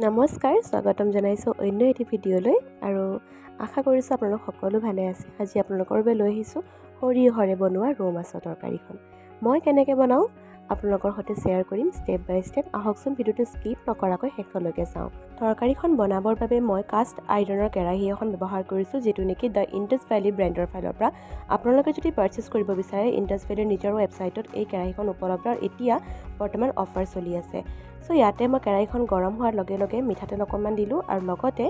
নমস্কাৰ, স্বাগতম জনাইছোঁ অন্য এটি ভিডিঅ'লৈ আৰু আশা কৰিছোঁ আপোনালোক সকলো ভালে আছে। আজি আপোনালোকৰ বাবে লৈ আহিছোঁ সৰিয়হৰে বনোৱা ৰৌ মাছৰ তৰকাৰীখন। মই কেনেকৈ বনাওঁ আপোনালোকৰ সৈতে শ্বেয়াৰ কৰিম ষ্টেপ বাই ষ্টেপ। আহকচোন ভিডিঅ'টো স্কিপ নকৰাকৈ শেষলৈকে চাওঁ। তৰকাৰীখন বনাবৰ বাবে মই কাষ্ট আইৰণৰ কেৰাহী এখন ব্যৱহাৰ কৰিছোঁ, যিটো নেকি the Indus valley ব্ৰেণ্ডৰ ফালৰ পৰা। আপোনালোকে যদি পাৰ্চেছ কৰিব বিচাৰে, ইণ্ডাছ ভেলীৰ নিজৰ ৱেবছাইটত এই কেৰাহীখন উপলব্ধ আৰু এতিয়া বৰ্তমান অফাৰ চলি আছে। চ' ইয়াতে মই কেৰাহীখন গৰম হোৱাৰ লগে লগে মিঠাতেল অকণমান দিলোঁ আৰু লগতে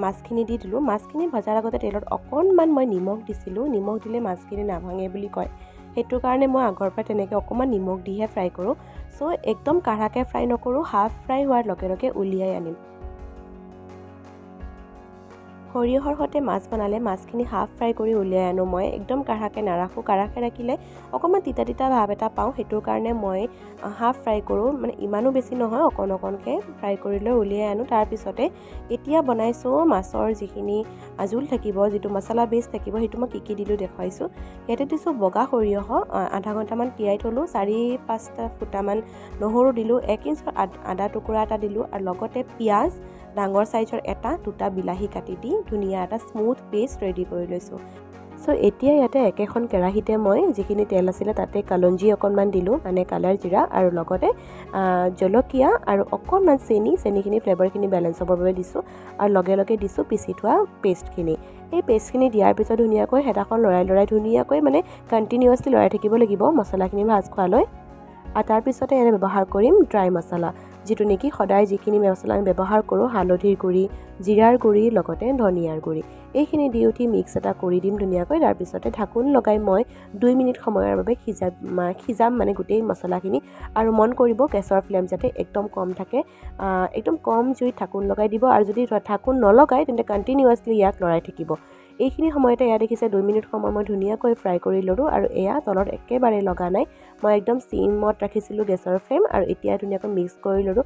মাছখিনি দি দিলোঁ। মাছখিনি ভজাৰ আগতে তেলত অকণমান মই নিমখ দিছিলোঁ। নিমখ দিলে মাছখিনি নাভাঙে বুলি কয়, সেইটো কাৰণে মই আগৰ পৰা তেনেকৈ অকণমান নিমখ দিহে ফ্ৰাই কৰোঁ। চ' একদম কাঢ়াকৈ ফ্ৰাই নকৰোঁ, হাফ ফ্ৰাই হোৱাৰ লগে লগে উলিয়াই আনিম। সৰিয়হৰ সৈতে মাছ বনালে মাছখিনি হাফ ফ্ৰাই কৰি উলিয়াই আনো মই, একদম কাঢ়াকৈ নাৰাখোঁ। কাঢ়াকৈ ৰাখিলে অকণমান তিতা তিতা ভাৱ এটা পাওঁ, সেইটোৰ কাৰণে মই হাফ ফ্ৰাই কৰোঁ, মানে ইমানো বেছি নহয়, অকণ অকণকৈ ফ্ৰাই কৰি লৈ উলিয়াই আনো। তাৰপিছতে এতিয়া বনাইছোঁ মাছৰ যিখিনি জোল থাকিব, যিটো মছলা বেছ থাকিব, সেইটো মই কি কি দিলোঁ দেখুৱাইছোঁ। ইয়াতে দিছোঁ বগা সৰিয়হ, আধা ঘণ্টামান তিয়াই থ'লোঁ, 4-5টা ফুটামান নহৰু দিলোঁ, 1 ইঞ্চৰ আদা টুকুৰা এটা দিলোঁ আৰু লগতে পিঁয়াজ ডাঙৰ চাইজৰ এটা, দুটা বিলাহী কাটি দি ধুনীয়া এটা স্মুথ পেষ্ট ৰেডি কৰি লৈছোঁ। চ' এতিয়া ইয়াতে একেখন কেৰাহীতে মই যিখিনি তেল আছিলে তাতে কালঞ্জি অকণমান দিলোঁ, মানে কালাৰ জিৰা, আৰু লগতে জলকীয়া আৰু অকণমান চেনি, চেনিখিনি ফ্লেভাৰখিনি বেলেঞ্চ হ'বৰ বাবে দিছোঁ আৰু লগে লগে দিছোঁ পিচি থোৱা পেষ্টখিনি। এই পেষ্টখিনি দিয়াৰ পিছত ধুনীয়াকৈ হেতাখন লৰাই লৰাই ধুনীয়াকৈ মানে কণ্টিনিউৱাছলি লৰাই থাকিব লাগিব মছলাখিনি ভাজ খোৱালৈ। আৰু তাৰপিছতে ইয়াতে ব্যৱহাৰ কৰিম ড্ৰাই মছলা, যিটো নেকি সদায় যিখিনি মছলা আমি ব্যৱহাৰ কৰোঁ, হালধিৰ গুড়ি, জিৰাৰ গুড়ি, লগতে ধনিয়াৰ গুড়ি, এইখিনি দি উঠি মিক্স এটা কৰি দিম ধুনীয়াকৈ। তাৰপিছতে ঢাকোন লগাই মই 2 মিনিট সময়ৰ বাবে সিজাম মানে গোটেই মছলাখিনি। আৰু মন কৰিব গেছৰ ফ্লেম যাতে একদম কম থাকে, একদম কম জুইত ঢাকোন লগাই দিব। আৰু যদি ঢাকোন নলগায় তেন্তে কণ্টিনিউৱাছলি ইয়াক লৰাই থাকিব। এইখিনি সময়তে এয়া দেখিছে 2 মিনিট সময় মই ধুনীয়াকৈ ফ্ৰাই কৰি ল'লোঁ আৰু এয়া তলত একেবাৰে লগা নাই, মই একদম চিমত ৰাখিছিলোঁ গেছৰ ফ্লেম। আৰু এতিয়া ধুনীয়াকৈ মিক্স কৰি ল'লোঁ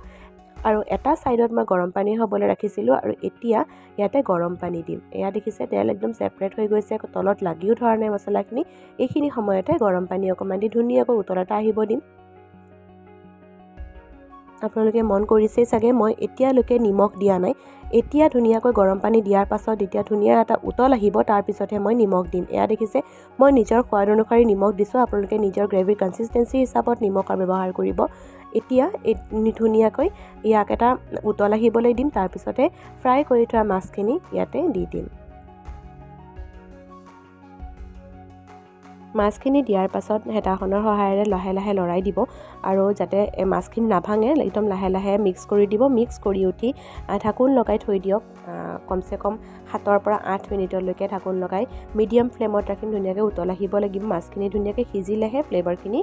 আৰু এটা ছাইডত মই গৰম পানী হ'বলৈ ৰাখিছিলোঁ আৰু এতিয়া ইয়াতে গৰম পানী দিম। এয়া দেখিছে তেল একদম ছেপাৰেট হৈ গৈছে, তলত লাগিও ধৰা নাই মছলাখিনি। এইখিনি সময়তে গৰম পানী অকণমান দি ধুনীয়াকৈ উতল এটা আহিব দিম। আপোনালোকে মন কৰিছেই চাগে মই এতিয়ালৈকে নিমখ দিয়া নাই। এতিয়া ধুনীয়াকৈ গৰম পানী দিয়াৰ পাছত যেতিয়া ধুনীয়া এটা উতল আহিব তাৰপিছতহে মই নিমখ দিম। এয়া দেখিছে মই নিজৰ সোৱাদ অনুসৰি নিমখ দিছোঁ, আপোনালোকে নিজৰ গ্ৰেভিৰ কনচিষ্টেঞ্চি হিচাপত নিমখৰ ব্যৱহাৰ কৰিব। এতিয়া ধুনীয়াকৈ ইয়াক এটা উতল আহিবলৈ দিম, তাৰপিছতে ফ্ৰাই কৰি থোৱা মাছখিনি ইয়াতে দি দিম। মাছখিনি দিয়াৰ পাছত হেতাখনৰ সহায়েৰে লাহে লাহে লৰাই দিব আৰু যাতে মাছখিনি নাভাঙে একদম লাহে লাহে মিক্স কৰি দিব। মিক্স কৰি উঠি ঢাকোন লগাই থৈ দিয়ক কমচে কম 7ৰ পৰা 8 মিনিটলৈকে ঢাকোন লগাই মিডিয়াম ফ্লেমত ৰাখিম। ধুনীয়াকৈ উতল আহিব লাগিব, মাছখিনি ধুনীয়াকৈ সিজিলেহে ফ্লেভাৰখিনি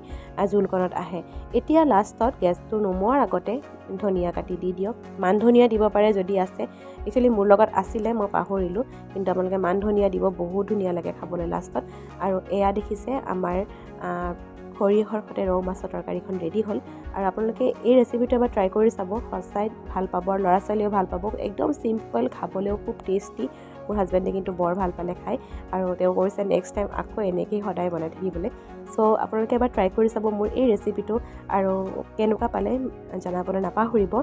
জোলকণত আহে। এতিয়া লাষ্টত গেছটো নুমোৱাৰ আগতে ধনিয়া কাটি দি দিয়ক। মান ধনিয়া দিব পাৰে যদি আছে, একচুৱেলি মোৰ লগত আছিলে মই পাহৰিলোঁ, কিন্তু আপোনালোকে মান ধনিয়া দিব, বহুত ধুনীয়া লাগে খাবলৈ লাষ্টত। আৰু এয়া দেখিছে আমাৰ সৰিয়হৰ সৈতে ৰৌ মাছৰ তৰকাৰীখন ৰেডি হ'ল। আৰু আপোনালোকে এই ৰেচিপিটো এবাৰ ট্ৰাই কৰি চাব, সঁচাই ভাল পাব আৰু ল'ৰা ছোৱালীয়েও ভাল পাব। একদম চিম্পল, খাবলৈও খুব টেষ্টি। মোৰ হাজবেণ্ডে কিন্তু বৰ ভাল পালে খাই আৰু তেওঁ কৈছে নেক্সট টাইম আকৌ এনেকৈয়ে সদায় বনাই থাকিবলৈ। চ' আপোনালোকে এবাৰ ট্ৰাই কৰি চাব মোৰ এই ৰেচিপিটো আৰু কেনেকুৱা পালে জনাবলৈ নাপাহৰিব।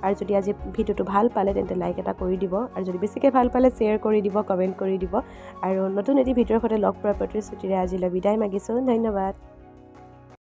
আৰু যদি আজি ভিডিঅ'টো ভাল পালে তেন্তে লাইক এটা কৰি দিব আৰু যদি বেছিকৈ ভাল পালে শ্বেয়াৰ কৰি দিব, কমেণ্ট কৰি দিব। আৰু নতুন এটি ভিডিঅ'ৰ সৈতে লগ পোৱাৰ প্ৰতিশ্ৰুতিৰে আজিলৈ বিদায় মাগিছোঁ। ধন্যবাদ।